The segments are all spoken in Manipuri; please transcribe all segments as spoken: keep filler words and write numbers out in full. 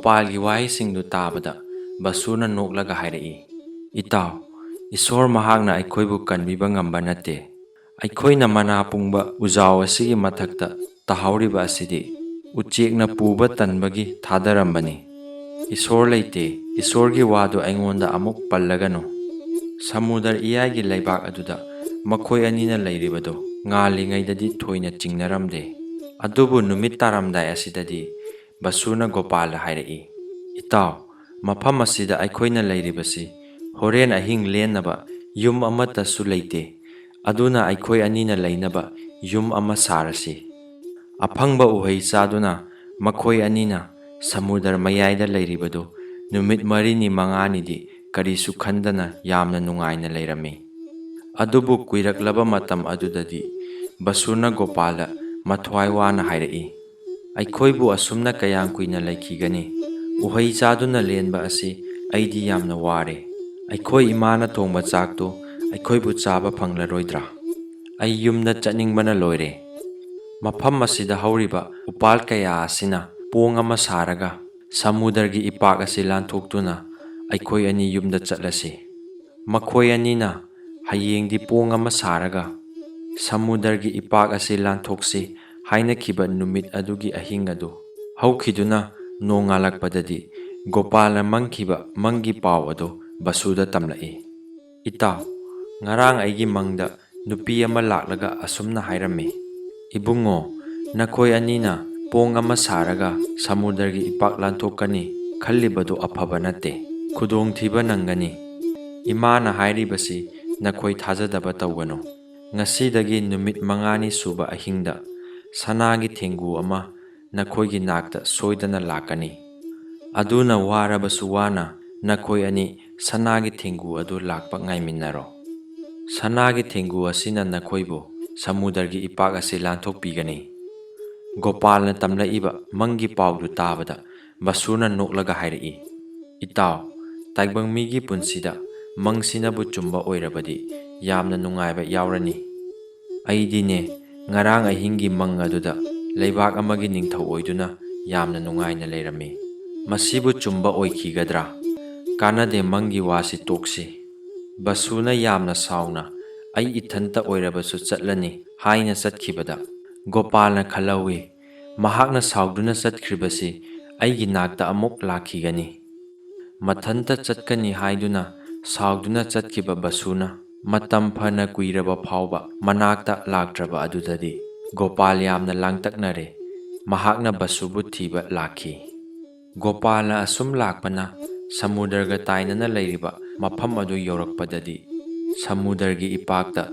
ꯎꯄꯥꯜꯒꯤ ꯋꯥꯍꯩꯁꯤꯡꯗꯨ ꯇꯥꯕꯗ ꯕꯁꯨꯅ ꯅꯣꯛꯂꯒ ꯍꯥꯏꯔꯛꯏ, "ꯏꯇꯥꯎ, ꯏꯁꯣꯔ ꯃꯍꯥꯛꯅ ꯑꯩꯈꯣꯏꯕꯨ ꯀꯟꯕꯤꯕ ꯉꯝꯕ ꯅꯠꯇꯦ꯫ ꯑꯩꯈꯣꯏꯅ ꯃꯅꯥ ꯄꯨꯡꯕ ꯎꯖꯥꯎ ꯑꯁꯤꯒꯤ ꯃꯊꯛꯇ ꯇꯥꯍꯧꯔꯤꯕ ꯑꯁꯤꯗꯤ ꯎꯆꯦꯛꯅ ꯄꯨꯕ ꯇꯟꯕꯒꯤ ꯊꯥꯗꯔꯝꯕꯅꯤ꯫ ꯏꯁꯣꯔ ꯂꯩꯇꯦ, ꯏꯁꯣꯔꯒꯤ ꯋꯥꯗꯨ ꯑꯩꯉꯣꯟꯗ ꯑꯃꯨꯛ ꯄꯜꯂꯒꯅꯨ꯫ ꯁꯃꯨꯗ꯭ꯔ ꯏꯌꯥꯏꯒꯤ ꯂꯩꯕꯥꯛ ꯑꯗꯨꯗ ꯃꯈꯣꯏ ꯑꯅꯤꯅ ꯂꯩꯔꯤꯕꯗꯨ ꯉꯥꯜꯂꯤꯉꯩꯗꯗꯤ ꯊꯣꯏꯅ ꯆꯤꯡꯅꯔꯝꯗꯦ꯫ ꯑꯗꯨꯕꯨ ꯅꯨꯃꯤꯠ ꯇꯥꯔꯝꯗꯥꯏ ꯑꯁꯤꯗꯗꯤ ꯕꯁꯨꯅ ꯒꯣꯄꯥꯜꯗ ꯍꯥꯏꯔꯛꯏ, "ꯏꯇꯥꯎ, ꯃꯐꯝ ꯑꯁꯤꯗ ꯑꯩꯈꯣꯏꯅ ꯂꯩꯔꯤꯕꯁꯤ ꯍꯣꯔꯦꯟ ꯑꯍꯤꯡ ꯂꯦꯟꯅꯕ ꯌꯨꯝ ꯑꯃꯠꯇꯁꯨ ꯂꯩꯇꯦ꯫ ꯑꯗꯨꯅ ꯑꯩꯈꯣꯏ ꯑꯅꯤꯅ ꯂꯩꯅꯕ ꯌꯨꯝ ꯑꯃ ꯁꯥꯔꯁꯤ꯫" ꯑꯐꯪꯕ ꯎꯍꯩ ꯆꯥꯗꯨꯅ ꯃꯈꯣꯏ ꯑꯅꯤꯅ ꯁꯃꯨꯗ꯭ꯔ ꯃꯌꯥꯏꯗ ꯂꯩꯔꯤꯕꯗꯨ ꯅꯨꯃꯤꯠ ꯃꯔꯤꯅꯤ ꯃꯉꯥꯅꯤꯗꯤ ꯀꯔꯤꯁꯨ ꯈꯟꯗꯅ ꯌꯥꯝꯅ ꯅꯨꯡꯉꯥꯏꯅ ꯂꯩꯔꯝꯃꯤ꯫ ꯑꯗꯨꯕꯨ ꯀꯨꯏꯔꯛꯂꯕ ꯃꯇꯝ ꯑꯗꯨꯗꯗꯤ ꯕꯁꯨꯅ ꯒꯣꯄꯥꯜꯗ ꯃꯊ꯭ꯋꯥꯏ ꯋꯥꯅ ꯍꯥꯏꯔꯛꯏ, "ꯑꯩꯈꯣꯏꯕꯨ ꯑꯁꯨꯝꯅ ꯀꯌꯥꯝ ꯀꯨꯏꯅ ꯂꯩꯈꯤꯒꯅꯤ? ꯎꯍꯩ ꯆꯥꯗꯨꯅ ꯂꯦꯟꯕ ꯑꯁꯤ ꯑꯩꯗꯤ ꯌꯥꯝꯅ ꯋꯥꯔꯦ꯫ ꯑꯩꯈꯣꯏ ꯏꯃꯥꯅ ꯊꯣꯡꯕ ꯆꯥꯛꯇꯨ ꯑꯩꯈꯣꯏꯕꯨ ꯆꯥꯕ ꯐꯪꯂꯔꯣꯏꯗ꯭ꯔꯥ? ꯑꯩ ꯌꯨꯝꯗ ꯆꯠꯅꯤꯡꯕꯅ ꯂꯣꯏꯔꯦ꯫ ꯃꯐꯝ ꯑꯁꯤꯗ ꯍꯧꯔꯤꯕ ꯎꯄꯥꯜ ꯀꯌꯥ ꯑꯁꯤꯅ ꯄꯣꯡ ꯑꯃ ꯁꯥꯔꯒ ꯁꯃꯨꯗ꯭ꯔꯒꯤ ꯏꯄꯥꯛ ꯑꯁꯤ ꯂꯥꯟꯊꯣꯛꯇꯨꯅ ꯑꯩꯈꯣꯏ ꯑꯅꯤ ꯌꯨꯝꯗ ꯆꯠꯂꯁꯤ꯫ ꯃꯈꯣꯏ ꯑꯅꯤꯅ ꯍꯌꯦꯡꯗꯤ ꯄꯣꯡ ꯑꯃ ꯁꯥꯔꯒ ꯁꯃꯨꯗ꯭ꯔꯒꯤ ꯏꯄꯥꯛ ꯑꯁꯤ ꯂꯥꯟꯊꯣꯛꯁꯤ ꯍꯥꯏꯅꯈꯤꯕ ꯅꯨꯃꯤꯠ ꯑꯗꯨꯒꯤ ꯑꯍꯤꯡ ꯑꯗꯨ ꯍꯧꯈꯤꯗꯨꯅ ꯅꯣꯡꯉꯥꯜꯂꯛꯄꯗꯗꯤ ꯒꯣꯄꯥꯜꯅ ꯃꯪꯈꯤꯕ ꯃꯪꯒꯤ ꯄꯥꯎ ꯑꯗꯨ ꯕꯁꯨꯗ ꯇꯝꯂꯛꯏ꯫ "ꯏꯇꯥꯎ, ꯉꯔꯥꯡ ꯑꯩꯒꯤ ꯃꯪꯗ ꯅꯨꯄꯤ ꯑꯃ ꯂꯥꯛꯂꯒ ꯑꯁꯨꯝꯅ ꯍꯥꯏꯔꯝꯃꯤ, 'ꯏꯕꯨꯡꯉꯣ, ꯅꯈꯣꯏ ꯑꯅꯤꯅ ꯄꯣꯡ ꯑꯃ ꯁꯥꯔꯒ ꯁꯃꯨꯗ꯭ꯔꯒꯤ ꯏꯄꯥꯛ ꯂꯥꯟꯊꯣꯛꯀꯅꯤ ꯈꯜꯂꯤꯕꯗꯨ ꯑꯐꯕ ꯅꯠꯇꯦ꯫ ꯈꯨꯗꯣꯡꯊꯤꯕ ꯅꯪꯒꯅꯤ꯫ ꯏꯃꯥꯅ ꯍꯥꯏꯔꯤꯕꯁꯤ ꯅꯈꯣꯏ ꯊꯥꯖꯗꯕ ꯇꯧꯒꯅꯨ꯫ ꯉꯁꯤꯗꯒꯤ ꯅꯨꯃꯤꯠ ꯃꯉꯥꯅꯤ ꯁꯨꯕ ꯑꯍꯤꯡꯗ ꯁꯅꯥꯒꯤ ꯊꯦꯡꯒꯨ ꯑꯃ ꯅꯈꯣꯏꯒꯤ ꯅꯥꯛꯇ ꯁꯣꯏꯗꯅ ꯂꯥꯛꯀꯅꯤ꯫ ꯑꯗꯨꯅ ꯋꯥꯔꯕꯁꯨ ꯋꯥꯅ ꯅꯈꯣꯏ ꯑꯅꯤ ꯁꯅꯥꯒꯤ ꯊꯦꯡꯒꯨ ꯑꯗꯨ ꯂꯥꯛꯄ ꯉꯥꯏꯃꯤꯟꯅꯔꯣ꯫ ꯁꯅꯥꯒꯤ ꯊꯦꯡꯒꯨ ꯑꯁꯤꯅ ꯅꯈꯣꯏꯕꯨ ꯁꯃꯨꯗ꯭ꯔꯒꯤ ꯏꯄꯥꯛ ꯑꯁꯤ ꯂꯥꯟꯊꯣꯛꯄꯤꯒꯅꯤ꯫'" ꯒꯣꯄꯥꯜꯅ ꯇꯝꯂꯛꯏꯕ ꯃꯪꯒꯤ ꯄꯥꯎꯗꯨ ꯇꯥꯕꯗ ꯕꯁꯨꯅ ꯅꯣꯛꯂꯒ ꯍꯥꯏꯔꯛꯏ, "ꯏꯇꯥꯎ, ꯇꯥꯏꯕꯪ ꯃꯤꯒꯤ ꯄꯨꯟꯁꯤꯗ ꯃꯪꯁꯤꯅꯕꯨ ꯆꯨꯝꯕ ꯑꯣꯏꯔꯕꯗꯤ ꯌꯥꯝꯅ ꯅꯨꯡꯉꯥꯏꯕ ꯌꯥꯎꯔꯅꯤ꯫ ꯑꯩꯗꯤꯅꯦ, ꯉꯔꯥꯡ ꯑꯍꯤꯡꯒꯤ ꯃꯪ ꯑꯗꯨꯗ ꯂꯩꯕꯥꯛ ꯑꯃꯒꯤ ꯅꯤꯡꯊꯧ ꯑꯣꯏꯗꯨꯅ ꯌꯥꯝꯅ ꯅꯨꯡꯉꯥꯏꯅ ꯂꯩꯔꯝꯃꯤ꯫ "ꯃꯁꯤꯕꯨ ꯆꯨꯝꯕ ꯑꯣꯏꯈꯤꯒꯗ꯭ꯔꯥ? ꯀꯥꯟꯅꯗꯦ, ꯃꯪꯒꯤ ꯋꯥꯁꯤ ꯇꯣꯛꯁꯤ꯫" ꯕꯁꯨꯅ ꯌꯥꯝꯅ ꯁꯥꯎꯅ, "ꯑꯩ ꯏꯊꯟꯇ ꯑꯣꯏꯔꯕꯁꯨ ꯆꯠꯂꯅꯤ" ꯍꯥꯏꯅ ꯆꯠꯈꯤꯕꯗ, ꯒꯣꯄꯥꯜꯅ ꯈꯜꯍꯧꯏ, "ꯃꯍꯥꯛꯅ ꯁꯥꯎꯗꯨꯅ ꯆꯠꯈ꯭ꯔꯤꯕꯁꯤ ꯑꯩꯒꯤ ꯅꯥꯛꯇ ꯑꯃꯨꯛ ꯂꯥꯛꯈꯤꯒꯅꯤ꯫" ꯃꯊꯟꯇ ꯆꯠꯀꯅꯤ ꯍꯥꯏꯗꯨꯅ ꯁꯥꯎꯗꯨꯅ ꯆꯠꯈꯤꯕ ꯕꯁꯨꯅ ꯃꯇꯝ ꯐꯅ ꯀꯨꯏꯔꯕ ꯐꯥꯎꯕ ꯃꯅꯥꯛꯇ ꯂꯥꯛꯇ꯭ꯔꯕ ꯑꯗꯨꯗꯗꯤ ꯒꯣꯄꯥꯜ ꯌꯥꯝꯅ ꯂꯥꯡꯇꯛꯅꯔꯦ꯫ ꯃꯍꯥꯛꯅ ꯕꯁꯨꯕꯨ ꯊꯤꯕ ꯂꯥꯛꯈꯤ꯫ ꯒꯣꯄꯥꯜꯅ ꯑꯁꯨꯝ ꯂꯥꯛꯄꯅ ꯁꯃꯨꯗ꯭ꯔꯒ ꯇꯥꯏꯅꯅ ꯂꯩꯔꯤꯕ ꯃꯐꯝ ꯑꯗꯨ ꯌꯧꯔꯛꯄꯗꯗꯤ, ꯁꯃꯨꯗ꯭ꯔꯒꯤ ꯏꯄꯥꯛꯇ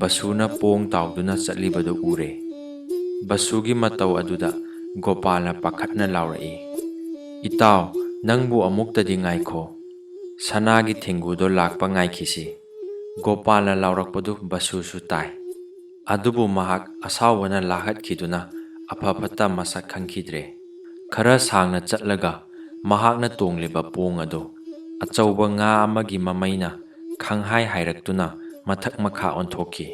ꯕꯁꯨꯅ ꯄꯣꯡ ꯇꯥꯎꯗꯨꯅ ꯆꯠꯂꯤꯕꯗꯨ ꯎꯔꯦ꯫ ꯕꯁꯨꯒꯤ ꯃꯇꯧ ꯑꯗꯨꯗ ꯒꯣꯄꯥꯜꯅ ꯄꯥꯈꯠꯅ ꯂꯥꯎꯔꯛꯏ, "ꯏꯇꯥꯎ, ꯅꯪꯕꯨ ꯑꯃꯨꯛꯇꯗꯤ ꯉꯥꯏꯈꯣ꯫ ꯁꯅꯥꯒꯤ ꯊꯦꯡꯒꯨꯗꯣ ꯂꯥꯛꯄ ꯉꯥꯏꯈꯤꯁꯤ꯫" ꯒꯣꯄꯥꯜꯅ ꯂꯥꯎꯔꯛꯄꯗꯨ ꯕꯁꯨꯁꯨ ꯇꯥꯏ꯫ ꯑꯗꯨꯕꯨ ꯃꯍꯥꯛ ꯑꯁꯥꯎꯕꯅ ꯂꯥꯍꯠꯈꯤꯗꯨꯅ ꯑꯐ ꯐꯠꯇ ꯃꯁꯛ ꯈꯪꯈꯤꯗ꯭ꯔꯦ꯫ ꯈꯔ ꯁꯥꯡꯅ ꯆꯠꯂꯒ ꯃꯍꯥꯛꯅ ꯇꯣꯡꯂꯤꯕ ꯄꯣꯡ ꯑꯗꯨ ꯑꯆꯧꯕ ꯉꯥ ꯑꯃꯒꯤ ꯃꯃꯩꯅ ꯈꯪꯍꯥꯏ ꯍꯥꯏꯔꯛꯇꯨꯅ ꯃꯊꯛ ꯃꯈꯥ ꯑꯣꯟꯊꯣꯛꯈꯤ꯫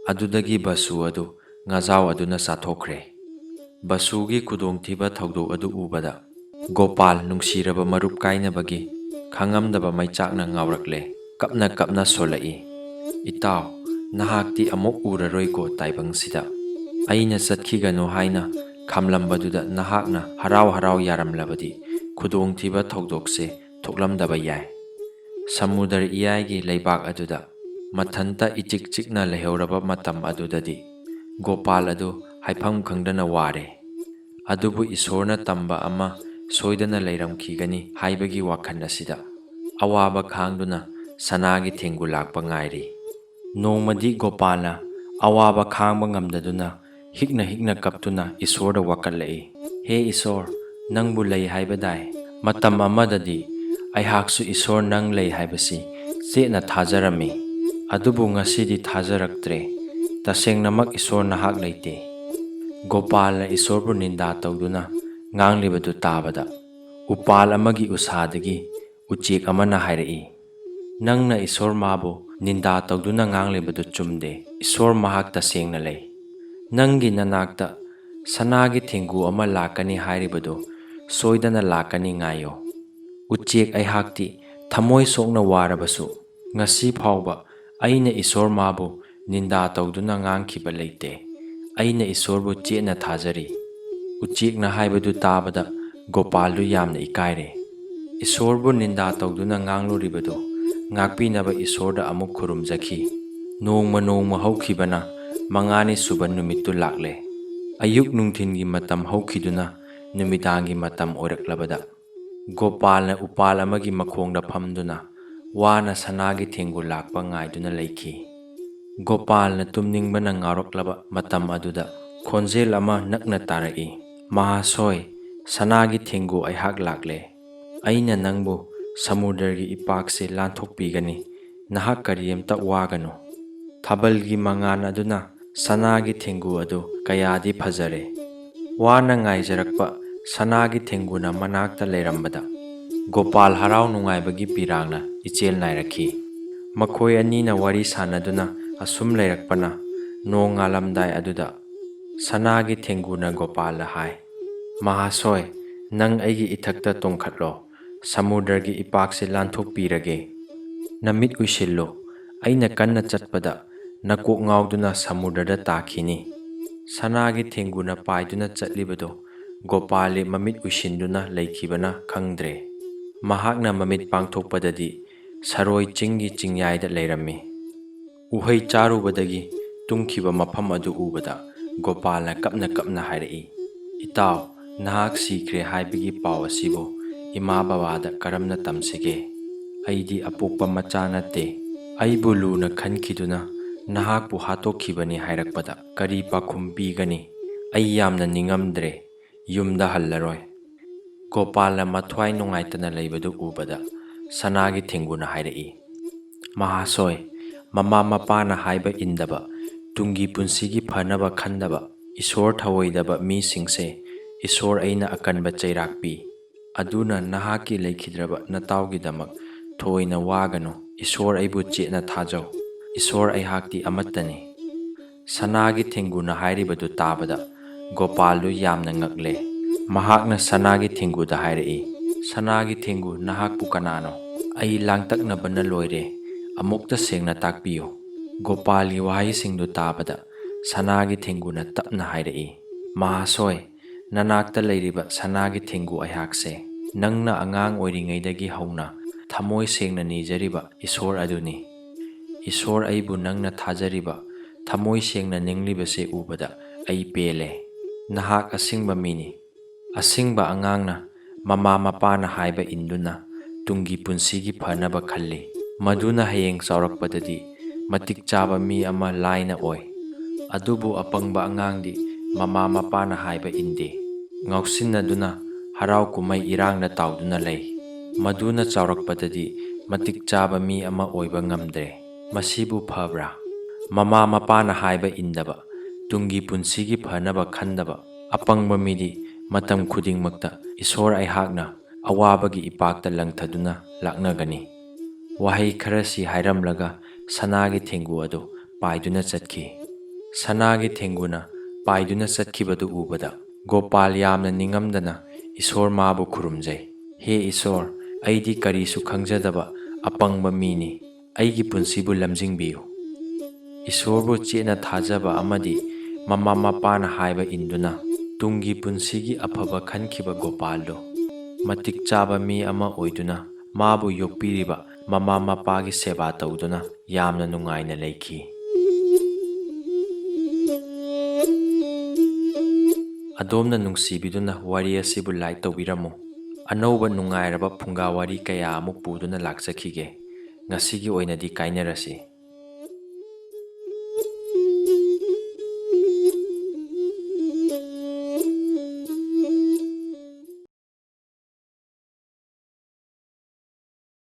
ꯑꯗꯨꯗꯒꯤ ꯕꯁꯨ ꯑꯗꯨ ꯉꯥꯖꯥꯎ ꯑꯗꯨꯅ ꯆꯥꯊꯣꯛꯈ꯭ꯔꯦ꯫ ꯕꯁꯨꯒꯤ ꯈꯨꯗꯣꯡꯊꯤꯕ ꯊꯧꯗꯣꯛ ꯑꯗꯨ ꯎꯕꯗ ꯒꯣꯄꯥꯜ ꯅꯨꯡꯁꯤꯔꯕ ꯃꯔꯨꯞ ꯀꯥꯏꯅꯕꯒꯤ ꯈꯪꯉꯝꯗꯕ ꯃꯩꯆꯥꯛꯅ ꯉꯥꯎꯔꯛꯂꯦ꯫ ꯀꯞꯅ ꯀꯞꯅ ꯁꯣꯜꯂꯛꯏ, "ꯏꯇꯥꯎ, ꯅꯍꯥꯛꯇꯤ ꯑꯃꯨꯛ ꯎꯔꯔꯣꯏꯀꯣ ꯇꯥꯏꯕꯪꯁꯤꯗ꯫ ꯑꯩꯅ ꯆꯠꯈꯤꯒꯅꯨ ꯍꯥꯏꯅ ꯈꯥꯝꯂꯝꯕꯗꯨꯗ ꯅꯍꯥꯛꯅ ꯍꯔꯥꯎ ꯍꯔꯥꯎ ꯌꯥꯔꯝꯂꯕꯗꯤ ꯈꯨꯗꯣꯡꯊꯤꯕ ꯊꯧꯗꯣꯛꯁꯦ ꯊꯣꯛꯂꯝꯗꯕ ꯌꯥꯏ꯫" ꯁꯃꯨꯗ꯭ꯔ ꯏꯌꯥꯏꯒꯤ ꯂꯩꯕꯥꯛ ꯑꯗꯨꯗ ꯃꯊꯟꯇ ꯏꯆꯤꯛ ꯆꯤꯛꯅ ꯂꯩꯍꯧꯔꯕ ꯃꯇꯝ ꯑꯗꯨꯗꯗꯤ ꯒꯣꯄꯥꯜ ꯑꯗꯨ ꯍꯥꯏꯐꯝ ꯈꯪꯗꯅ ꯋꯥꯔꯦ꯫ ꯑꯗꯨꯕꯨ ꯏꯁꯣꯔꯅ ꯇꯝꯕ ꯑꯃ ꯁꯣꯏꯗꯅ ꯂꯩꯔꯝꯈꯤꯒꯅꯤ ꯍꯥꯏꯕꯒꯤ ꯋꯥꯈꯜ ꯑꯁꯤꯗ ꯑꯋꯥꯕ ꯈꯥꯡꯗꯨꯅ ꯁꯅꯥꯒꯤ ꯊꯦꯡꯒꯨ ꯂꯥꯛꯄ ꯉꯥꯏꯔꯤ꯫ ꯅꯣꯡꯃꯗꯤ ꯒꯣꯄꯥꯜꯅ ꯑꯋꯥꯕ ꯈꯥꯡꯕ ꯉꯝꯗꯗꯨꯅ ꯍꯤꯛꯅ ꯍꯤꯛꯅ ꯀꯞꯇꯨꯅ ꯏꯁꯣꯔꯗ ꯋꯥꯀꯠꯂꯛꯏ, "ꯍꯦ ꯏꯁꯣꯔ, ꯅꯪꯕꯨ ꯂꯩ ꯍꯥꯏꯕꯗꯥꯏ? ꯃꯇꯝ ꯑꯃꯗꯗꯤ ꯑꯩꯍꯥꯛꯁꯨ ꯏꯁꯣꯔ ꯅꯪ ꯂꯩ ꯍꯥꯏꯕꯁꯤ ꯆꯦꯠꯅ ꯊꯥꯖꯔꯝꯃꯤ꯫ ꯑꯗꯨꯕꯨ ꯉꯁꯤꯗꯤ ꯊꯥꯖꯔꯛꯇ꯭ꯔꯦ꯫ ꯇꯁꯦꯡꯅꯃꯛ ꯏꯁꯣꯔ ꯅꯍꯥꯛ ꯂꯩꯇꯦ꯫" ꯒꯣꯄꯥꯜꯅ ꯏꯁꯣꯔꯕꯨ ꯅꯤꯟꯗꯥ ꯇꯧꯗꯨꯅ ꯉꯥꯡꯂꯤꯕꯗꯨ ꯇꯥꯕꯗ, ꯎꯄꯥꯜ ꯑꯃꯒꯤ ꯎꯁꯥꯗꯒꯤ ꯎꯆꯦꯛ ꯑꯃꯅ ꯍꯥꯏꯔꯛꯏ, "ꯅꯪꯅ ꯏꯁꯣꯔ ꯃꯥꯕꯨ ꯅꯤꯟꯗꯥ ꯇꯧꯗꯨꯅ ꯉꯥꯡꯂꯤꯕꯗꯨ ꯆꯨꯝꯗꯦ꯫ ꯏꯁꯣꯔ ꯃꯍꯥꯛ ꯇꯁꯦꯡꯅ ꯂꯩ꯫ ꯅꯪꯒꯤ ꯅꯅꯥꯛꯇ ꯁꯅꯥꯒꯤ ꯊꯦꯡꯒꯨ ꯑꯃ ꯂꯥꯛꯀꯅꯤ ꯍꯥꯏꯔꯤꯕꯗꯨ ꯁꯣꯏꯗꯅ ꯂꯥꯛꯀꯅꯤ, ꯉꯥꯏꯌꯣ꯫ ꯎꯆꯦꯛ ꯑꯩꯍꯥꯛꯇꯤ ꯊꯃꯣꯏ ꯁꯣꯛꯅ ꯋꯥꯔꯕꯁꯨ, ꯉꯁꯤ ꯐꯥꯎꯕ ꯑꯩꯅ ꯏꯁꯣꯔ ꯃꯥꯕꯨ ꯅꯤꯟꯗꯥ ꯇꯧꯗꯨꯅ ꯉꯥꯡꯈꯤꯕ ꯂꯩꯇꯦ꯫ ꯑꯩꯅ ꯏꯁꯣꯔꯕꯨ ꯆꯦꯠꯅ ꯊꯥꯖꯔꯤ꯫ ꯎꯆꯦꯛꯅ ꯍꯥꯏꯕꯗꯨ ꯇꯥꯕꯗ ꯒꯣꯄꯥꯜꯗꯨ ꯌꯥꯝꯅ ꯏꯀꯥꯏꯔꯦ꯫ ꯏꯁꯣꯔꯕꯨ ꯅꯤꯟꯗꯥ ꯇꯧꯗꯨꯅ ꯉꯥꯡꯂꯨꯔꯤꯕꯗꯨ ꯉꯥꯛꯄꯤꯅꯕ ꯏꯁꯣꯔꯗ ꯑꯃꯨꯛ ꯈꯨꯔꯨꯝꯖꯈꯤ꯫ ꯅꯣꯡꯃ ꯅꯣꯡꯃ ꯍꯧꯈꯤꯕꯅ ꯃꯉꯥꯅꯤ ꯁꯨꯕ ꯅꯨꯃꯤꯠꯇꯨ ꯂꯥꯛꯂꯦ꯫ ꯑꯌꯨꯛ ꯅꯨꯡꯊꯤꯜꯒꯤ ꯃꯇꯝ ꯍꯧꯈꯤꯗꯨꯅ ꯅꯨꯃꯤꯗꯥꯡꯒꯤ ꯃꯇꯝ ꯑꯣꯏꯔꯛꯂꯕꯗ, ꯒꯣꯄꯥꯜꯅ ꯎꯄꯥꯜ ꯑꯃꯒꯤ ꯃꯈꯣꯡꯗ ꯐꯝꯗꯨꯅ ꯋꯥꯅ ꯁꯅꯥꯒꯤ ꯊꯦꯡꯒꯨ ꯂꯥꯛꯄ ꯉꯥꯏꯗꯨꯅ ꯂꯩꯈꯤ꯫ ꯒꯣꯄꯥꯜꯅ ꯇꯨꯝꯅꯤꯡꯕꯅ ꯉꯥꯎꯔꯛꯂꯕ ꯃꯇꯝ ꯑꯗꯨꯗ ꯈꯣꯟꯖꯦꯜ ꯑꯃ ꯅꯛꯅ ꯇꯥꯔꯛꯏ, "ꯃꯍꯥꯁꯣꯏ, ꯁꯅꯥꯒꯤ ꯊꯦꯡꯒꯨ ꯑꯩꯍꯥꯛ ꯂꯥꯛꯂꯦ꯫ ꯑꯩꯅ ꯅꯪꯕꯨ ꯁꯃꯨꯗ꯭ꯔꯒꯤ ꯏꯄꯥꯛꯁꯦ ꯂꯥꯟꯊꯣꯛꯄꯤꯒꯅꯤ꯫ ꯅꯍꯥꯛ ꯀꯔꯤꯝꯇ ꯋꯥꯒꯅꯨ꯫ ꯊꯥꯕꯜꯒꯤ ꯃꯉꯥꯜ ꯑꯗꯨꯅ ꯁꯅꯥꯒꯤ ꯊꯦꯡꯒꯨ ꯑꯗꯨ ꯀꯌꯥꯗꯤ ꯐꯖꯔꯦ!" ꯋꯥꯅ ꯉꯥꯏꯖꯔꯛꯄ ꯁꯅꯥꯒꯤ ꯊꯦꯡꯒꯨꯅ ꯃꯅꯥꯛꯇ ꯂꯩꯔꯝꯕꯗ, ꯒꯣꯄꯥꯜ ꯍꯔꯥꯎ ꯅꯨꯡꯉꯥꯏꯕꯒꯤ ꯄꯤꯔꯥꯡꯅ ꯏꯆꯦꯜ ꯅꯥꯏꯔꯛꯈꯤ꯫ ꯃꯈꯣꯏ ꯑꯅꯤꯅ ꯋꯥꯔꯤ ꯁꯥꯟꯅꯗꯨꯅ ꯑꯁꯨꯝ ꯂꯩꯔꯛꯄꯅ, ꯅꯣꯡ ꯉꯥꯜꯂꯝꯗꯥꯏ ꯑꯗꯨꯗ ꯁꯅꯥꯒꯤ ꯊꯦꯡꯒꯨꯅ ꯒꯣꯄꯥꯜꯗ ꯍꯥꯏ, "ꯃꯍꯥꯁꯣꯏ, ꯅꯪ ꯑꯩꯒꯤ ꯏꯊꯛꯇ ꯇꯣꯡꯈꯠꯂꯣ꯫ ꯁꯃꯨꯗ꯭ꯔꯒꯤ ꯏꯄꯥꯛꯁꯦ ꯂꯥꯟꯊꯣꯛꯄꯤꯔꯒꯦ꯫ ꯅꯃꯤꯠ ꯎꯏꯁꯤꯜꯂꯨ꯫ ꯑꯩꯅ ꯀꯟꯅ ꯆꯠꯄꯗ ꯅꯀꯣꯛ ꯉꯥꯎꯗꯨꯅ ꯁꯃꯨꯗ꯭ꯔꯗ ꯇꯥꯈꯤꯅꯤ꯫" ꯁꯅꯥꯒꯤ ꯊꯦꯡꯒꯨꯅ ꯄꯥꯏꯗꯨꯅ ꯆꯠꯂꯤꯕꯗꯨ ꯒꯣꯄꯥꯜꯂꯤ ꯃꯃꯤꯠ ꯎꯏꯁꯤꯟꯗꯨꯅ ꯂꯩꯈꯤꯕꯅ ꯈꯪꯗ꯭ꯔꯦ꯫ ꯃꯍꯥꯛꯅ ꯃꯃꯤꯠ ꯄꯥꯡꯊꯣꯛꯄꯗꯗꯤ ꯁꯔꯣꯏ ꯆꯤꯡꯒꯤ ꯆꯤꯡꯌꯥꯏꯗ ꯂꯩꯔꯝꯃꯤ꯫ ꯎꯍꯩ ꯆꯥꯔꯨꯕꯗꯒꯤ ꯇꯨꯝꯈꯤꯕ ꯃꯐꯝ ꯑꯗꯨ ꯎꯕꯗ ꯒꯣꯄꯥꯜꯅ ꯀꯞꯅ ꯀꯞꯅ ꯍꯥꯏꯔꯛꯏ, "ꯏꯇꯥꯎ, ꯅꯍꯥꯛ ꯁꯤꯈ꯭ꯔꯦ ꯍꯥꯏꯕꯒꯤ ꯄꯥꯎ ꯑꯁꯤꯕꯨ ꯏꯃꯥ ꯕꯕꯥꯗ ꯀꯔꯝꯅ ꯇꯝꯁꯤꯒꯦ? ꯑꯩꯗꯤ ꯑꯄꯣꯛꯄ ꯃꯆꯥ ꯅꯠꯇꯦ꯫ ꯑꯩꯕꯨ ꯂꯨꯅ ꯈꯟꯈꯤꯗꯨꯅ ꯅꯍꯥꯛꯄꯨ ꯍꯥꯠꯇꯣꯛꯈꯤꯕꯅꯤ ꯍꯥꯏꯔꯛꯄꯗ ꯀꯔꯤ ꯄꯥꯎꯈꯨꯝ ꯄꯤꯒꯅꯤ? ꯑꯩ ꯌꯥꯝꯅ ꯅꯤꯡꯉꯝꯗ꯭ꯔꯦ꯫ ꯌꯨꯝꯗ ꯍꯜꯂꯔꯣꯏ꯫" ꯒꯣꯄꯥꯜꯅ ꯃꯊ꯭ꯋꯥꯏ ꯅꯨꯡꯉꯥꯏꯇꯅ ꯂꯩꯕꯗꯨ ꯎꯕꯗ ꯁꯅꯥꯒꯤ ꯊꯦꯡꯒꯨꯅ ꯍꯥꯏꯔꯛꯏ, "ꯃꯍꯥꯁꯣꯏ, ꯃꯃꯥ ꯃꯄꯥꯅ ꯍꯥꯏꯕ ꯏꯟꯗꯕ, ꯇꯨꯡꯒꯤ ꯄꯨꯟꯁꯤꯒꯤ ꯐꯅꯕ ꯈꯟꯗꯕ, ꯏꯁꯣꯔ ꯊꯧꯑꯣꯏꯗꯕ ꯃꯤꯁꯤꯡꯁꯦ ꯏꯁꯣꯔ ꯑꯩꯅ ꯑꯀꯟꯕ ꯆꯩꯔꯥꯛ ꯄꯤ꯫ ꯑꯗꯨꯅ ꯅꯍꯥꯛꯀꯤ ꯂꯩꯈꯤꯗ꯭ꯔꯕ ꯅꯇꯥꯎꯒꯤꯗꯃꯛ ꯊꯣꯏꯅ ꯋꯥꯒꯅꯨ꯫ ꯏꯁꯣꯔ ꯑꯩꯕꯨ ꯆꯦꯠꯅ ꯊꯥꯖꯧ꯫ ꯏꯁꯣꯔ ꯑꯩꯍꯥꯛꯇꯤ ꯑꯃꯠꯇꯅꯤ꯫" ꯁꯅꯥꯒꯤ ꯊꯦꯡꯒꯨꯅ ꯍꯥꯏꯔꯤꯕꯗꯨ ꯇꯥꯕꯗ ꯒꯣꯄꯥꯜꯗꯨ ꯌꯥꯝꯅ ꯉꯛꯂꯦ꯫ ꯃꯍꯥꯛꯅ ꯁꯅꯥꯒꯤ ꯊꯦꯡꯒꯨꯗ ꯍꯥꯏꯔꯛꯏ, "ꯁꯅꯥꯒꯤ ꯊꯦꯡꯒꯨ, ꯅꯍꯥꯛꯄꯨ ꯀꯅꯥꯅꯣ? ꯑꯩ ꯂꯥꯡꯇꯛꯅꯕꯅ ꯂꯣꯏꯔꯦ꯫ ꯑꯃꯨꯛꯇ ꯁꯦꯡꯅ ꯇꯥꯛꯄꯤꯌꯨ꯫" ꯒꯣꯄꯥꯜꯒꯤ ꯋꯥꯍꯩꯁꯤꯡꯗꯨ ꯇꯥꯕꯗ ꯁꯅꯥꯒꯤ ꯊꯦꯡꯒꯨꯅ ꯇꯞꯅ ꯍꯥꯏꯔꯛꯏ, "ꯃꯍꯥꯁꯣꯏ, ꯅꯅꯥꯛꯇ ꯂꯩꯔꯤꯕ ꯁꯅꯥꯒꯤ ꯊꯦꯡꯒꯨ ꯑꯩꯍꯥꯛꯁꯦ ꯅꯪꯅ ꯑꯉꯥꯡ ꯑꯣꯏꯔꯤꯉꯩꯗꯒꯤ ꯍꯧꯅ ꯊꯃꯣꯏ ꯁꯦꯡꯅ ꯅꯤꯖꯔꯤꯕ ꯏꯁꯣꯔ ꯑꯗꯨꯅꯤ꯫ ꯏꯁꯣꯔ, ꯑꯩꯕꯨ ꯅꯪꯅ ꯊꯥꯖꯔꯤꯕ, ꯊꯃꯣꯏ ꯁꯦꯡꯅ ꯅꯤꯡꯂꯤꯕꯁꯦ ꯎꯕꯗ ꯑꯩ ꯄꯦꯜꯂꯦ꯫ ꯅꯍꯥꯛ ꯑꯁꯤꯡꯕ ꯃꯤꯅꯤ꯫ ꯑꯁꯤꯡꯕ ꯑꯉꯥꯡꯅ ꯃꯃꯥ ꯃꯄꯥꯅ ꯍꯥꯏꯕ ꯏꯟꯗꯨꯅ ꯇꯨꯡꯒꯤ ꯄꯨꯟꯁꯤꯒꯤ ꯐꯅꯕ ꯈꯜꯂꯤ꯫ ꯃꯗꯨꯅ ꯍꯌꯦꯡ ꯆꯥꯎꯔꯛꯄꯗꯗꯤ ꯃꯇꯤꯛ ꯆꯥꯕ ꯃꯤ ꯑꯃ ꯂꯥꯏꯅ ꯑꯣꯏ꯫ ꯑꯗꯨꯕꯨ ꯑꯄꯪꯕ ꯑꯉꯥꯡꯗꯤ ꯃꯃꯥ ꯃꯄꯥꯅ ꯍꯥꯏꯕ ꯏꯟꯗꯦ꯫ ꯉꯥꯎꯁꯤꯟꯅꯗꯨꯅ ꯍꯔꯥꯎ ꯀꯨꯝꯍꯩ ꯏꯔꯥꯡꯅ ꯇꯥꯎꯗꯨꯅ ꯂꯩ꯫ ꯃꯗꯨꯅ ꯆꯥꯎꯔꯛꯄꯗꯗꯤ ꯃꯇꯤꯛ ꯆꯥꯕ ꯃꯤ ꯑꯃ ꯑꯣꯏꯕ ꯉꯝꯗ꯭ꯔꯦ꯫ ꯃꯁꯤꯕꯨ ꯐꯕ꯭ꯔꯥ? ꯃꯃꯥ ꯃꯄꯥꯅ ꯍꯥꯏꯕ ꯏꯟꯗꯕ, ꯇꯨꯡꯒꯤ ꯄꯨꯟꯁꯤꯒꯤ ꯐꯅꯕ ꯈꯟꯗꯕ ꯑꯄꯪꯕ ꯃꯤꯗꯤ ꯃꯇꯝ ꯈꯨꯗꯤꯡꯃꯛꯇ ꯏꯁꯣꯔ ꯑꯩꯍꯥꯛꯅ ꯑꯋꯥꯕꯒꯤ ꯏꯄꯥꯛꯇ ꯂꯪꯊꯗꯨꯅ ꯂꯥꯛꯅꯒꯅꯤ꯫" ꯋꯥꯍꯩ ꯈꯔꯁꯤ ꯍꯥꯏꯔꯝꯂꯒ ꯁꯅꯥꯒꯤ ꯊꯦꯡꯒꯨ ꯑꯗꯨ ꯄꯥꯏꯗꯨꯅ ꯆꯠꯈꯤ꯫ ꯁꯅꯥꯒꯤ ꯊꯦꯡꯒꯨꯅ ꯄꯥꯏꯗꯨꯅ ꯆꯠꯈꯤꯕꯗꯨ ꯎꯕꯗ ꯒꯣꯄꯥꯜ ꯌꯥꯝꯅ ꯅꯤꯡꯉꯝꯗꯅ ꯏꯁꯣꯔ ꯃꯥꯕꯨ ꯈꯨꯔꯨꯝꯖꯩ꯫ "ꯍꯦ ꯏꯁꯣꯔ, ꯑꯩꯗꯤ ꯀꯔꯤꯁꯨ ꯈꯪꯖꯗꯕ ꯑꯄꯪꯕ ꯃꯤꯅꯤ꯫ ꯑꯩꯒꯤ ꯄꯨꯟꯁꯤꯕꯨ ꯂꯝꯖꯤꯡꯕꯤꯌꯨ꯫" ꯏꯁꯣꯔꯕꯨ ꯆꯦꯠꯅ ꯊꯥꯖꯕ ꯑꯃꯗꯤ ꯃꯃꯥ ꯃꯄꯥꯅ ꯍꯥꯏꯕ ꯏꯟꯗꯨꯅ ꯇꯨꯡꯒꯤ ꯄꯨꯟꯁꯤꯒꯤ ꯑꯐꯕ ꯈꯟꯈꯤꯕ ꯒꯣꯄꯥꯜꯗꯨ ꯃꯇꯤꯛ ꯆꯥꯕ ꯃꯤ ꯑꯃ ꯑꯣꯏꯗꯨꯅ ꯃꯥꯕꯨ ꯌꯣꯛꯄꯤꯔꯤꯕ ꯃꯃꯥ ꯃꯄꯥꯒꯤ ꯁꯦꯕꯥ ꯇꯧꯗꯨꯅ ꯌꯥꯝꯅ ꯅꯨꯡꯉꯥꯏꯅ ꯂꯩꯈꯤ꯫ ꯑꯗꯣꯝꯅ ꯅꯨꯡꯁꯤꯕꯤꯗꯨꯅ ꯋꯥꯔꯤ ꯑꯁꯤꯕꯨ like ꯇꯧꯕꯤꯔꯝꯃꯨ꯫ ꯑꯅꯧꯕ ꯅꯨꯡꯉꯥꯏꯔꯕ ꯐꯨꯡꯒꯥ ꯋꯥꯔꯤ ꯀꯌꯥ ꯑꯃꯨꯛ ꯄꯨꯗꯨꯅ ꯂꯥꯛꯆꯈꯤꯒꯦ꯫ ꯉꯁꯤꯒꯤ ꯑꯣꯏꯅꯗꯤ ꯀꯥꯏꯅꯔꯁꯤ꯫